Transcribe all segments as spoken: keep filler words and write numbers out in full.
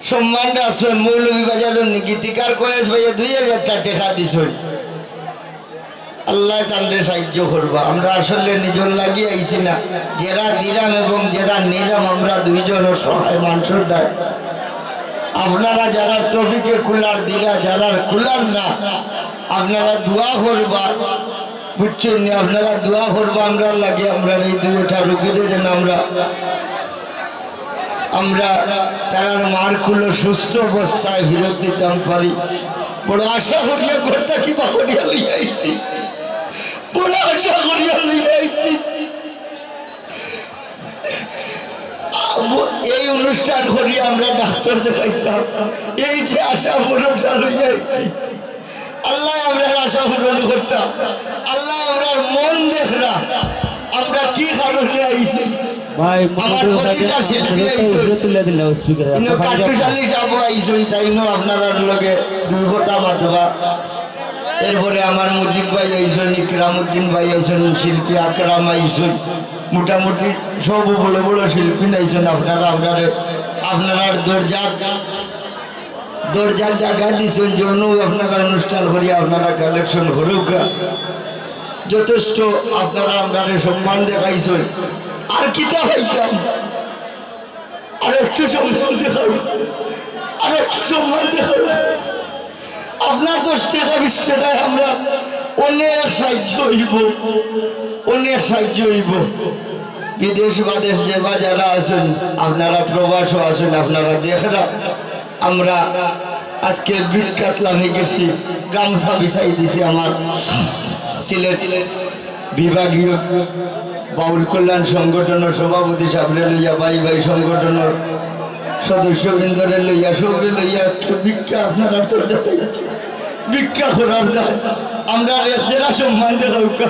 সম্মান রাখছইন, মৌলভীবাজারর নি গীতিকার কয়েস ভাইয়ে দুই হাজারটা টেকা দিছইন। আল্লায় তানরে সাহায্য করবা। আমরা আসলে নিজর লাগি আইছি না, যেরা দিরাম এবং যেরা নিরাম, আমরা দুইজন অসহায় মানষর দায়। আপনারা যারার তৌফিকে কুলার দিরা, যারার কুলার না, আপনারা দোয়া করবা, বুঝছইন নি? আপনারা দোয়া করবা আমরার লাগি, আমরার এই দুইটা রুগীরে যেন আমরা আমরা তারার মার কুলো সুস্থ অবস্থায় ফিরত দিতাম পারি। বড় আশা করিয়া ঘর থাকি বার করিয়া লইয়া আইছি, বড় আশা করিয়া লইয়া আইছি। আব-, এই অনুষ্ঠান করিয়া আমরা ডাক্তার দেখাইতাম, এই যে আশা ভরসা লইয়া আইছি, আল্লায় আমরার আশা পূরণ করতা, আল্লায় আমরার মন দেখরা, আমরা কি কারণে আইছি। ভাই, আমার প্রতিটা শিল্পী আইছইন। তুলে দিলে স্পিকারে। ইনো কাট্টুশ আলী সাহেব আইছইন, তাইনও আপনারার লগে দুই কথা মাতবা। এরপরে আমার মুজিব ভাই আইছইন, ইকরামউদ্দিন ভাই আইছইন, শিল্পী আকরাম আইছইন। মোটামুটি সব বড় বড় শিল্পী আইছইন। আপনারা, আপনারা, আপনারার দরজাত দরজার জাগা দিছইন, যেনো আপনারা অনুষ্ঠান করি, আপনারা কালেকশন করউক্কা। যথেষ্ট আপনারা আমরারে সম্মান দেখাইছইন। আর কিতা পাইতাম? আর একটু সম্মান দেখাও, আর একটু সম্মান দেখাও। আপনার দশ টেকা বিশ টেকায় আমরা অনেক সাহায্য অইবো, অনেক সাহায্য অইবো। বিদেশ বাদেশ যে বা যারা আছইন, আপনারা প্রবাসও আছইন, আপনারা দেখরা আমরা আজকে বিখ্যাত লাভে গেছি, গামছা বিছাই দিছি আমার সিলেট বিভাগীয় বাউল কল্যাণ সংগঠনর সভাপতি সাবরে লইয়া, ভাই ভাই সংগঠনর সদস্যবৃন্দরে লইয়া, সবরে লইয়া আজকে ভিক্ষা আপনারা তো দেখাইছি, ভিক্ষা করার দায়। আমরা এক জেলা সম্মান দেখাউক্কা।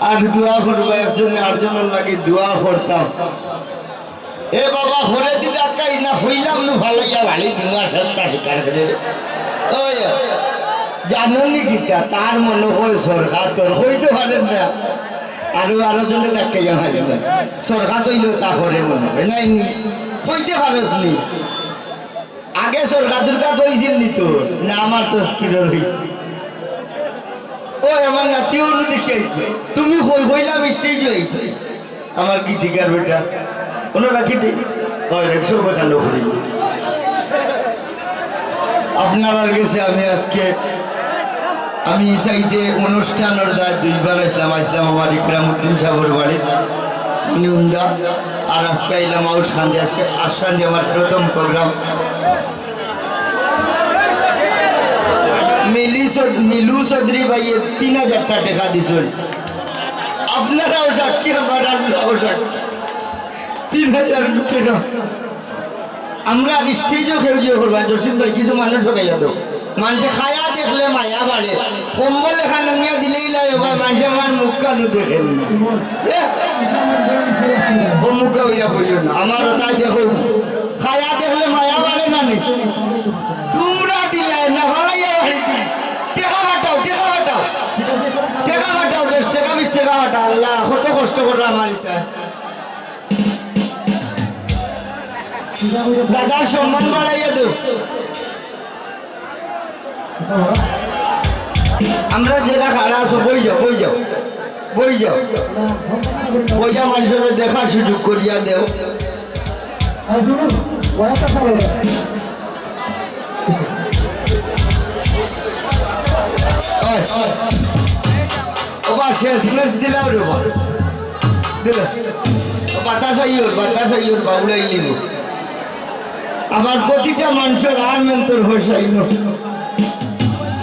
আর দোয়া করবা, একজনে আরজনর লাগি দোয়া করতাম। এ বাবা, হরে দি ডাকাই না হইলাম নু ফালাইয়া বাড়ি দিমু, আর সত্তা স্বীকার করে। ওই, জানো নি কিতা? তার মনে হয় সরকার তোর হইতে পারেন না। আরো, আরো জনে ডাকাইয়া ভাই না। সরকার হইলেও তা করে মনে হয়। নাই নি, হইতে পারস নি। আগে সরকার দুর্গা দইছিল নি তো, না আমার তো কিরোর হইছে। ও আমার নাতিও নু দেখি আইছে। তুমি কই কইলাম স্টেজে আইতে। আমার গীতিকার বেটা। ওনারা কি দে-, হয় রে, সব কাণ্ড করি। আপনারার গেছে আমি আজকে আমি এই সাইডে অনুষ্ঠানর দায় দুইবার আইছলাম, আইছলাম আমার ইকরামউদ্দিন সাহেবর বাড়িত, উনি উন্দা, আর আজকে আইলাম আউশ খান্দি, আজকে আউশ খান্দি আমার প্রথম প্রোগ্রাম। মিলি চৌধ-, মিলু চৌধুরী ভাইয়ে তিন হাজারটা টেকা দিছইন, আপনারাও সাক্ষী, আমার আল্লাহও সাক্ষী, তিন হাজার টেকা। আমরা স্টেজও কেউ যে করবা, জসিম ভাই, কিছু মানুষ হরাইয়া দেও। মানষে খায়া দেখলে মায়া বাড়ে। কম্বল এখান নিয়া দিলেই লাগে, ভাই, মানষে আমার মুখ কানু দেখেন। এ? ও মুখা হইয়া বইও না, আমার তাই দেখো। খায়া দেখলে মায়া বাড়ে না নি? তোমরা দিলে না, ফালাইয়া বাড়ি দিলে। টেকা পাঠাও, টেকা পাঠাও। টেকা পাঠাও, দশ টেকা, বিশ টেকা পাঠাও। আল্লাহ, কত কষ্ট করে আমার ইটা। দাদার সম্মান বাড়াইয়া দেও। আমরা যেরা খাড়া আছো, বই যাও, বই যাও, বই যাও। বইয়া মানষরে দেখার সুযোগ করিয়া দেও। ওই, ওই। ওবা, শেষ মেশ দিলাও রে বা। দিলে। বাতাস আইওর, বাতাস আইওর, বাউলাই নিব। আমার প্রতিটা মানুষের আর মেন্তর পয়সা আইন।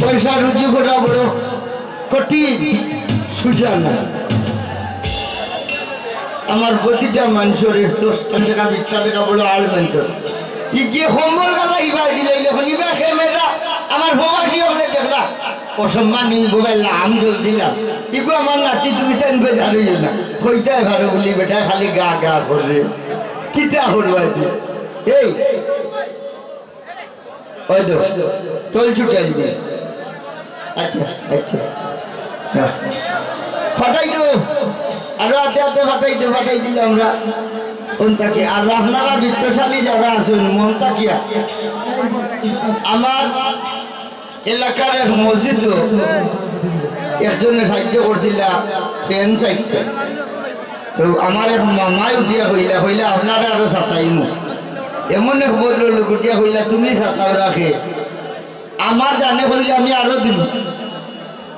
পয়সা রুজি করা বড় কঠিন, সুজা না। আমার প্রতিটা মানুষের দশটা টেকা, বিশটা টেকা বড় আর মেন্তর। ই যে কম্বল গালা ইবা দিলে, ইলে এখন ইবা ক্যামেরা, আমার প্রবাসী হকলে দেখলা, অসম্মান নেই, বলে লাম জল দিলাম। ইগো আমার নাতি, তুমি তাই বেজার হইও না। কইতায় পারো বলি বেটা খালি গা গা করে। কিতা করবায় দি? এই, ওই তো, তল ছুটে আসবে। আচ্ছা, আচ্ছা। হ্যাঁ। ফাটাই দেবো। আরো আতে আতে ফাটাই দেবো, ফাটাই দিলে আমরা। মন থাকিয়া। আর আপনারা বিত্তশালী যারা আছইন, মন থাকিয়া আমার এলাকার এক মসজিদো একজনে সাহায্য করছিলা, ফ্যান চাইরটা। তো আমার এক মামায় উঠিয়া কইলা, কইলা, "আপনারে আরো ছাতাইমু।" এমন এক ভদ্রলোক উঠিয়া কইলা, "তুমি ছাতাও রাখে, আমার জানে কইলে আমি আরো দিমু।"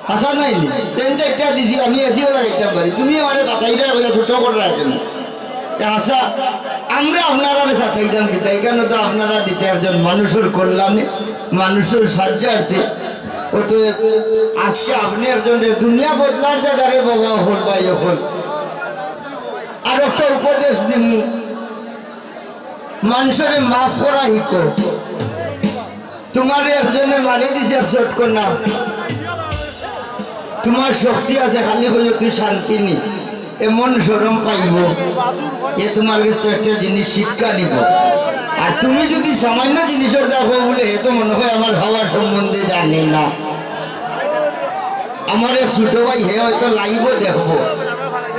হাছা নায় নি? ফ্যান চাইরটা দিছি, আমি এসিও লাগাইতাম পারি। তুমি আমারে ছাতাইরায় কইয়া ছোট কররায় কেনে? এ হাছা, আমরা আপনারারে ছাতাইতাম কিতা? ইখানো তো আপনারা দিতা একজন মানুষর কল্যাণে, মানুষর সাহায্যার্থে। অতএব আজকে আপনে একজনরে দুনিয়া বদলার জাগারে বাবা অকল, ভাই অকল। আর একটা উপদেশ দিমু, মানষরে মাফ করা হিকো। তুমারে একজনে মারি দিছে এক চটকনা, তুমার শক্তি আছে, খালি কইও তুই শান্তি নি, এমন শরম পাইবো, এ তুমার গেছ থাকি একটা জিনিস শিক্ষা নিবো। আর তুমি যুদি সামান্য জিনিসর দেখো বুলে, এ তো মনে হয় আমার বাবার সম্বন্ধে জানে না। আমার এক ছোট ভাই, হে হয়তো লাইভও দেখবো,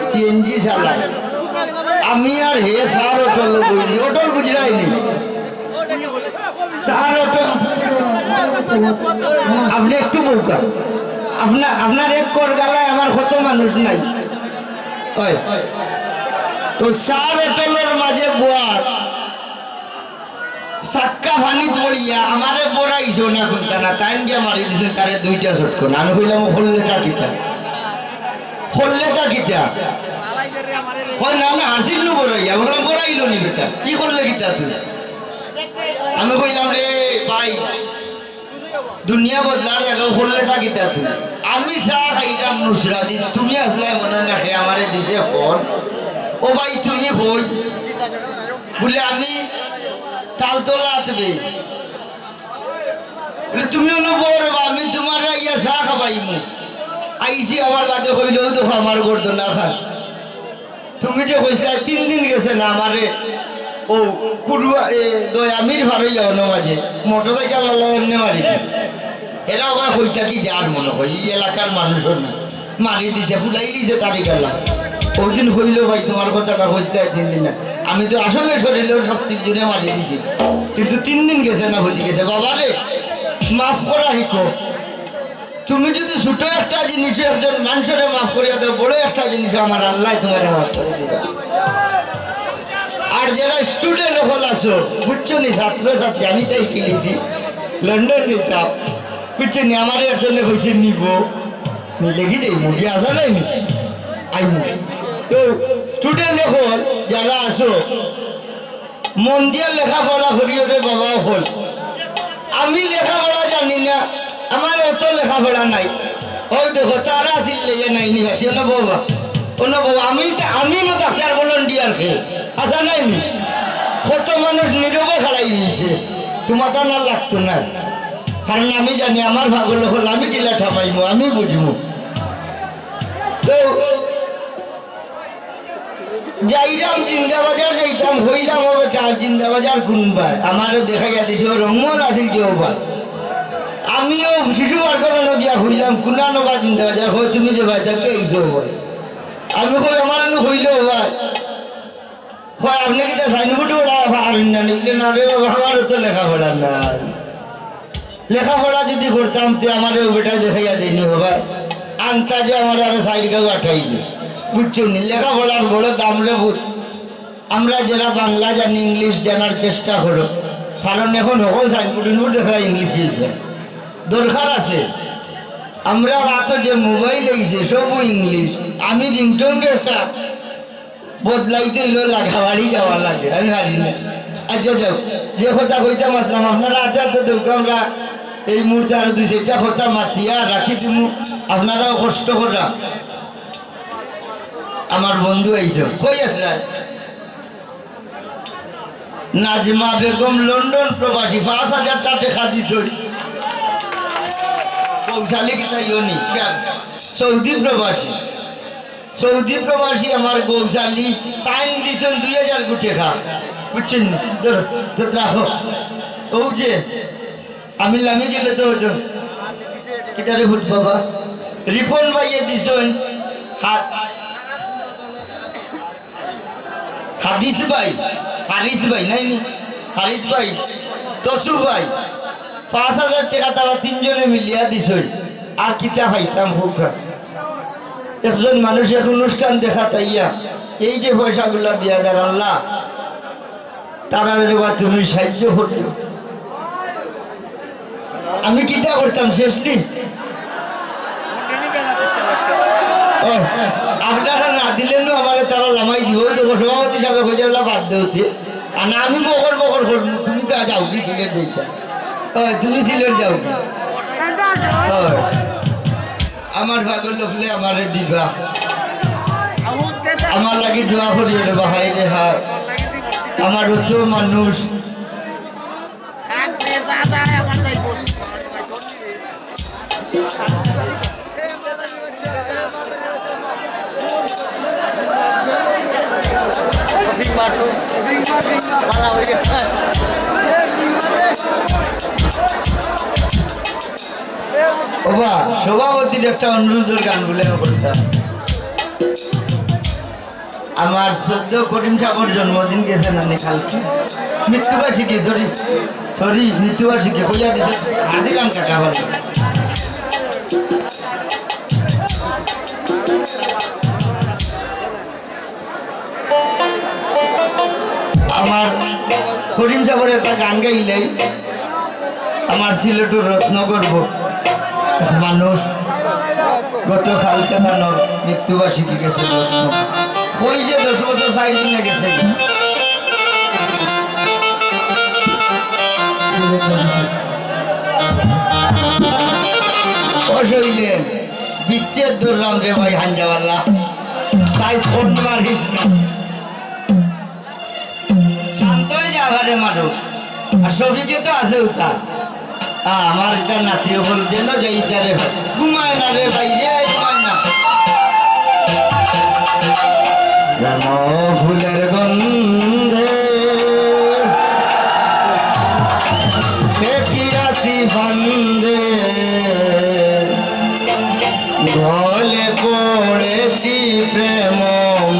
সিএনজি চালায়। আমি আর হে চার অটলো বইছি, অটল বুঝরায় নি? চার অটল, আপনে একটু বউক্কা। আপনা-, আপনার এক কর গালায় আমার কত মানুষ নাই। অয়। তো চার অটলর মাঝে বওয়া চাক্কা পানিত পড়িয়া আমারে বড়াইছো না কুনতা না, তাইন গিয়া মারি দিছইন তারে দুইটা চটকনা। আমি কইলাম, "হল্লেটা কিতা? হল্লেটা কিতা?" কয়, "না, না, হাসিল নু বড়াইয়া।" বললাম, "বড়াইলো নি বেটা, কি করলে কিতা তুই?" আমি কইলাম, "রে ভাই, দুনিয়া বদলার জাগাও হল্লেটা কিতা তুই?" আমি চা খাইলাম নুসরাদি, তুমি আসলায় মনে নায়, হে আমারে দিছে ফোন। "ও ভাই, তুমি কই?" বুলে, "আমি তালতলাত বে।" বুলে, "তুমি অনো বও রে বা, আমি তুমারে আইয়া চা খাবাইমু।" আইছি, আমার বাদে কইলো, "অউ দেখো আমার গর্দনা খান।" তুমি যে কইছলায় তিন দিন গেছে না আমারে, অউ কুরুয়া, এ, দয়ামির ফারইয়া অনো মাঝে মোটরসাইকেল আলা এমনে মারি দিছে। এরা আবার কইতা কি যার মনে হয়, ই এলাকার মানুষও না। মারি দিছে, ফুলাইলিছে তারি গালা। অউ দিন কইলো, "ভাই, তুমার কথাটা কইছলায় তিন দিন না।" আমি তো আসলে শরীলর শক্তির জন্য মারি দিছি, কিন্তু তিন দিন গেছে না, বুঝি গেছে। বাবা রে, মাফ করা হিকো। তুমি যুদি ছোট একটা জিনিসে একজন মানষরে মাফ করিয়া দেও, বড় একটা জিনিসে আমার আল্লায় তুমারে মাফ করি দিবা। আর যেরা student অকল আছো, বুঝছো নি, ছাত্র ছাত্রী, আমি তাই কিনেছি, লন্ডন যাইতাম, বুঝছো নি, আমারে একজনে কইছে নিবো, নিলে কি দেই, মুখে আসা নাই নি, আই মুখে। তো student অকল যারা আছো, মন দিয়া লেখাপড়া করিও রে বাবা অকল। আমি লেখাপড়া জানি না, আমার অত লেখাপড়া নাই। অউ দেখো, তারা আছিল লইয়া নাই নি ভাতি, অনো বও বা, অনো বও বা। আমি তো, আমি না ডাক্তার volunteer কে, আসা নাই নি? কত মানুষ নীরবে খাড়াই রইছে, তুমার তা না লাগতো না, কারণ আমি জানি আমার পাগল অকল আমি কিলা ঠামাইমু, আমি বুঝমু। তো যাইরাম জিন্দাবাজার যাইতাম, কইলাম, "ও বেটা, জিন্দাবাজার কুনবায়?" আমারে দেখাইয়া দিছে, ও রংমহল আছিল যে ও বায়। আমিও শিশু পার্কর অনো গিয়া কইলাম, "কুনানো বা জিন্দাবাজার?" কয়, "তুমি যে বায় থাকি আইছো ও বায়।" আমি কই, "আমার অনো কইলে ও বায়।" কয়, "আপনে কিতা signboard ওরা পারেন না নি?" বুলে, "না রে বাবা, আমারও তো লেখাপড়া নাই।" লেখাপড়া যুদি করতাম, তে আমারে অউ বেটায় দেখাইয়া দেয়নি বাবা। আন্তাজে আমারে আরো চাইর গাঁও আটাইল। বুঝছো নি? লেখাপড়ার বড় দাম রে পুত। আমরা যেরা বাংলা জানি, English জানার চেষ্টা করো। কারণ এখন হকল signboard উনবোর্ড দেখরা English অইছে। দরকার আছে। আমরার আতো যে mobile অইছে, সবউ English। আমি ringtone একটা বদলাইতে অইলে লাখাবাড়ি যাওয়া লাগে, আমি পারি না। আচ্ছা, যাও, যে কথা কইতাম আসলাম, আপনারা আতে আতে দেউক্কা, আমরা এই মুহূর্তে আরো দুই চাইরটা কথা মাতিয়া রাখি দিমু, আপনারাও কষ্ট কররা। আমার বন্ধু আইছে, কই আছে? নাজমা বেগম লন্ডন প্রবাসী, পাঁচ হাজারটা টেকা দিছইন। গৌছালি কিতা ইয়নি? কেন? সৌদি প্রবাসী। সৌদি প্রবাসী আমার গৌছালি, তাইন দিছইন দুই হাজার গু টেকা। বুঝছইন নি? ধরো, ধরো, রাখো। অউ যে, আমি লামি গেলে তো অইতো। কিতারে ভূত বাবা? রিপন ভাইয়ে দিছইন হাত। হাদিস ভাই, হারিস ভাই, নাই নি? হারিস ভাই, তসু ভাই, পাঁচ হাজার টেকা তারা তিনজনে মিলিয়া দিছইন। আর কিতা পাইতাম কউক্কা? একজন মানুষ এক অনুষ্ঠান দেখাত আইয়া এই যে পয়সাগুলা দিয়া যার, আল্লাহ, তারারে বা তুমি সাহায্য করিও। আমি কিতা করতাম শেষ দিন? ও, আপনারা না দিলে নু আমারে তারা লামাই দিব। ওই দেখো, সভাপতি সাহেব কইছে, "ওলা বাদ দেও তে।" আর না, আমি বকর বকর করমু, তুমি তো আজ যাওগি সিলেট যাইতা। ওই, তুমি সিলেট যাওগি। ওই, আমার পাগল হকলে আমারে দিবা। আমার লাগি দোয়া করিও রে বা, হায় রে হায়। আমার অত মানুষ। ওবা, সভাপতির একটা অনুরোধর গান বলে আমি করতাম। আমার শ্রদ্ধেয় করিম সাহেবর জন্মদিন গেছে না নি কালকে? মৃত্যুবার্ষিকী, সরি, সরি, মৃত্যুবার্ষিকী, কইয়া দিছে, আর দিলাম কাকা ভাই। আমার করিম সাহেবর একটা গান গাইলাই। আমার সিলেটর রত্নগর্ভ এক মানুষ গতকালকে তানর মৃত্যুবার্ষিকী গেছে দশ নম্বর। কই যে দশ বছর চাইর দিনে গেছে। ও শৈলেন, বিচ্ছেদ ধরলাম রে ভাই হাঞ্জাওয়ালা। তাই ফোন মারিস না। শান্ত হয়ে যা, আবার রে মারো। আর সবিকে তো আছে উতা। আ, আমার এটা নাতি হল যেন যাই ইটা রে ভাই। ঘুমায় না রে ভাই রে, ঘুমায় না। প্রেম ফুলের গন্ধে পেকিয়াছি ফান্দে। গলে পড়েছি প্রেম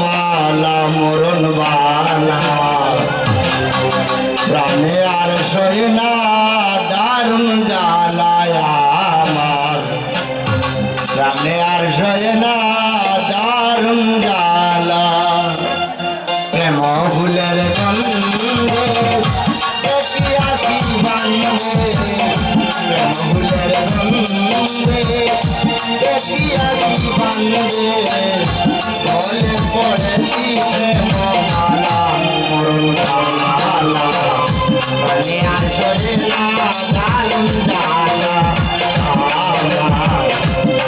মালা মরণ বালা। প্রাণে আর সয় না দারুণ জ্বালায় আমার। প্রাণে আর সয় না দারুণ জ্বালা। প্রেম ফুলের গন্ধে পেকিয়াছি ফান্দে। প্রেম ফুলের গন্ধে পেকিয়াছি ফান্দে। গলে পড়েছি প্রেম মালা, মরণ বালা। প্রাণে আর সয় না দারুণ জ্বালা।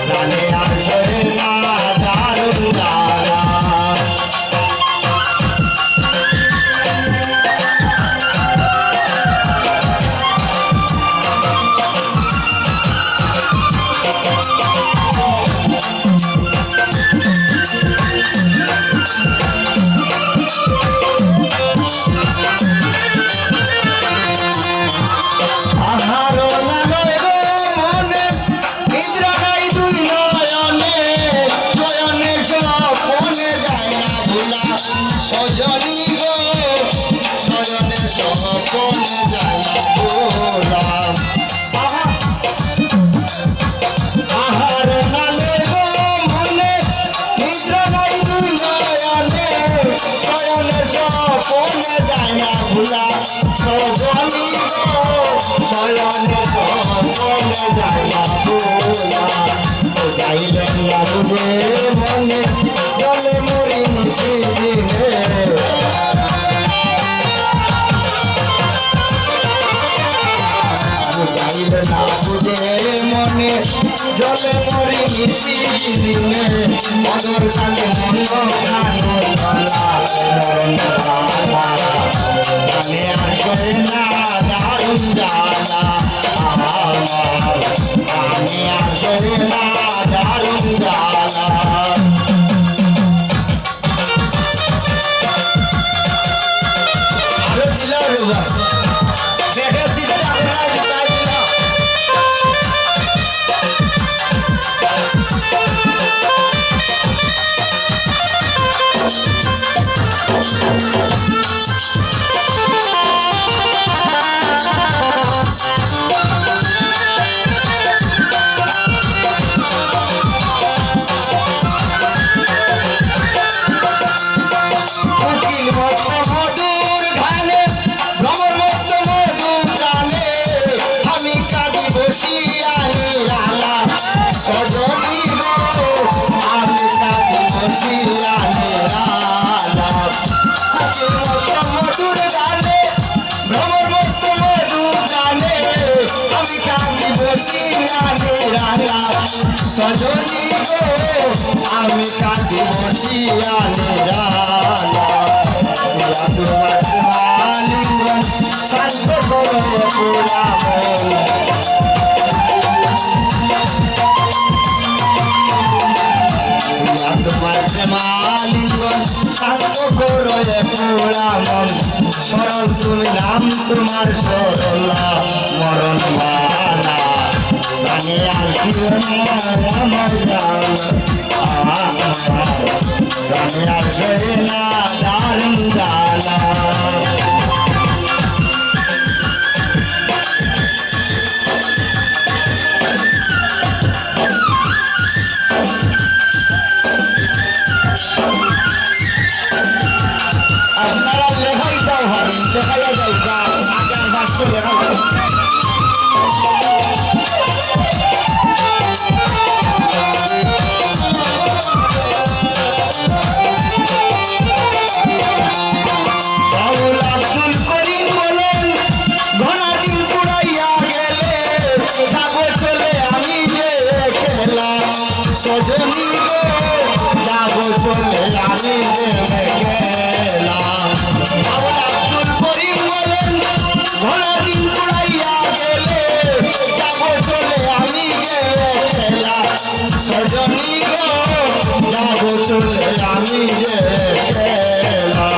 প্রাণে আর সয় না দারুণ জ্বালা। আহারো নালয় গো মনে, নিদ্রা নাই দুই নয়নে, শয়নে স্বপনে যায় না ভুলা। সজনী গো, শয়নে স্বপনে যায় না ভুলা। আহা। আহার নালে গো মনে, নিদ্রা নাই দুই নয়নে, শয়নে স্বপনে যায় না ভুলা। সজনী গো, শয়নে স্বপনে যায় না ভুলা। বুঝাইলে না বুঝে মনে, জলে মরি নিশি দিনে। বুঝাইলে না বুঝে মনে, জলে মরি নিশি দিনে। মধুর সাথে মন খানো তলা, মরণ বালা। আমি আর সহে না দারুণ জ্বালা। আমি আর সহে না দারুণ জ্বালা। আরো দিলাও রে বা। দেখে চিন্তা করার তাই দিলাও। কাঁদি বসিয়া নিরালা, সজনী গো, আমি কাঁদি বসিয়া নিরালা। ইয়া তোমার প্রেমালিঙ্গন, শান্ত করো এ পোড়া মন। ইয়া তোমার প্রেমালিঙ্গন, শান্ত করো এ পোড়া মন। স্মরণ তুমি নাম তোমার সরলা, মরণ বালা। প্রাণে আর দিও না আমার জান, আমার প্রাণে আর সহে না দারুণ জ্বালা। আপনারা লেখাই দাও ভাই, লেখাইয়া যাও, গান, আজান, বাক্স লেখাও। বাউল আব্দুল করিম বলেন, ঘোড়া দিন পুড়াইয়া গেলে, যাবো চলে আমি যে একলা। সজনী গো, যাবো চলে আমি যে একলা। বাউল আব্দুল করিম বলেন, ঘোড়া দিন পুড়াইয়া গেলে, যাবো চলে আমি যে একলা। সজনী গো, যাবো চলে আমি যে একলা।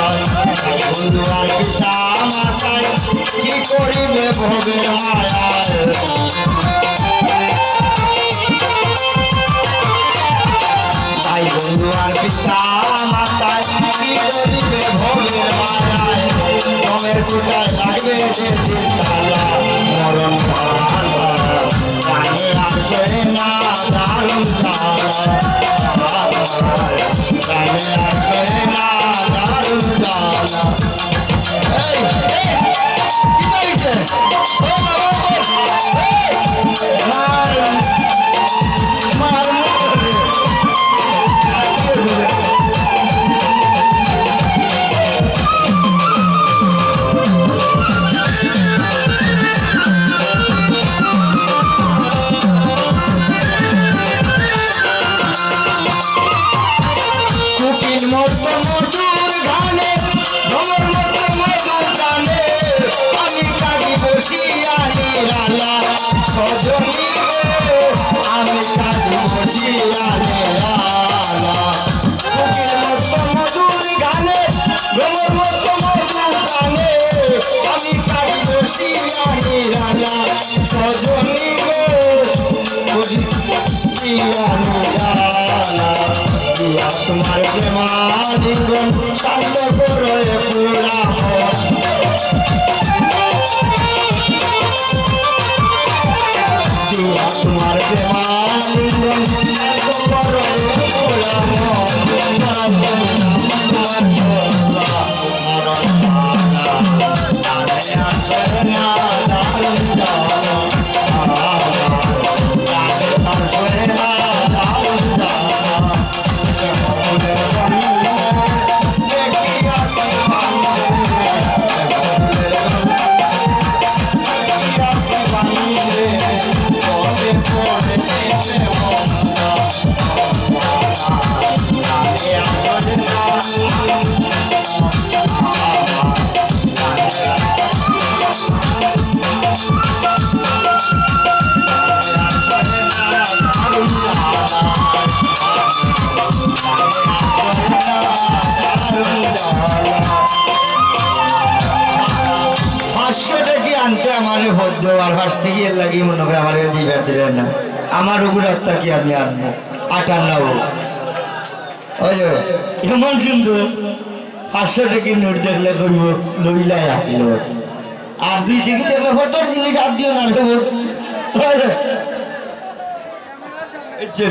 বন্ধু আর পিতা মাতায় কি করিবে ভবের মায়ায়। ভাই বন্ধু আর পিতা মাতায় কি করিবে ভবের মায়ায়। দমের খুটায় লাগবে যে দিন তালা, মরণ ভালা। প্রাণে আর সহে না দারুণ জ্বালা। প্রাণে আর সহে না দারুণ জ্বালা। এই, এই, কিতা অইছে? ও বাবা, ও, এই, মার, মার, মার। কুকিল মতো মধুর গানে, ভ্রমর মতো মধুর গানে, আমি কাঁদি বসিয়া নিরালা। সজনী গো, আমি কাঁদি বসিয়া নিরালা। কুকিল মতো মধুর গানে, ভ্রমর মতো মধুর গানে, আমি কাঁদি বসিয়া নিরালা। সজনী গো, করি দিয়া নিরালা, দিয়া তোমার প্রেমালিঙ্গন শান্ত করো এ পোড়া মন। দিয়া তোমার প্রেমালিঙ্গন শান্ত করো এ পোড়া মন। তোমার সরলা পাঁচশো টেকি আনতে আমারে ভর দেও, আর পাঁচ টেকি এর লাগি মনে করে আমার কাছে দিবার দিলেন না। আমার ওগুলো আত্মা কি আমি আনবো? আটান্ন। ওই যে, এমন সুন্দর, পাঁচশো টেকির নোট দেখলে কইব, "লইলাই আসলো।" আর দুই টেকি দেখলে, "কতর জিনিস আর দিও না রে বোন।" ওই যে, এই যে।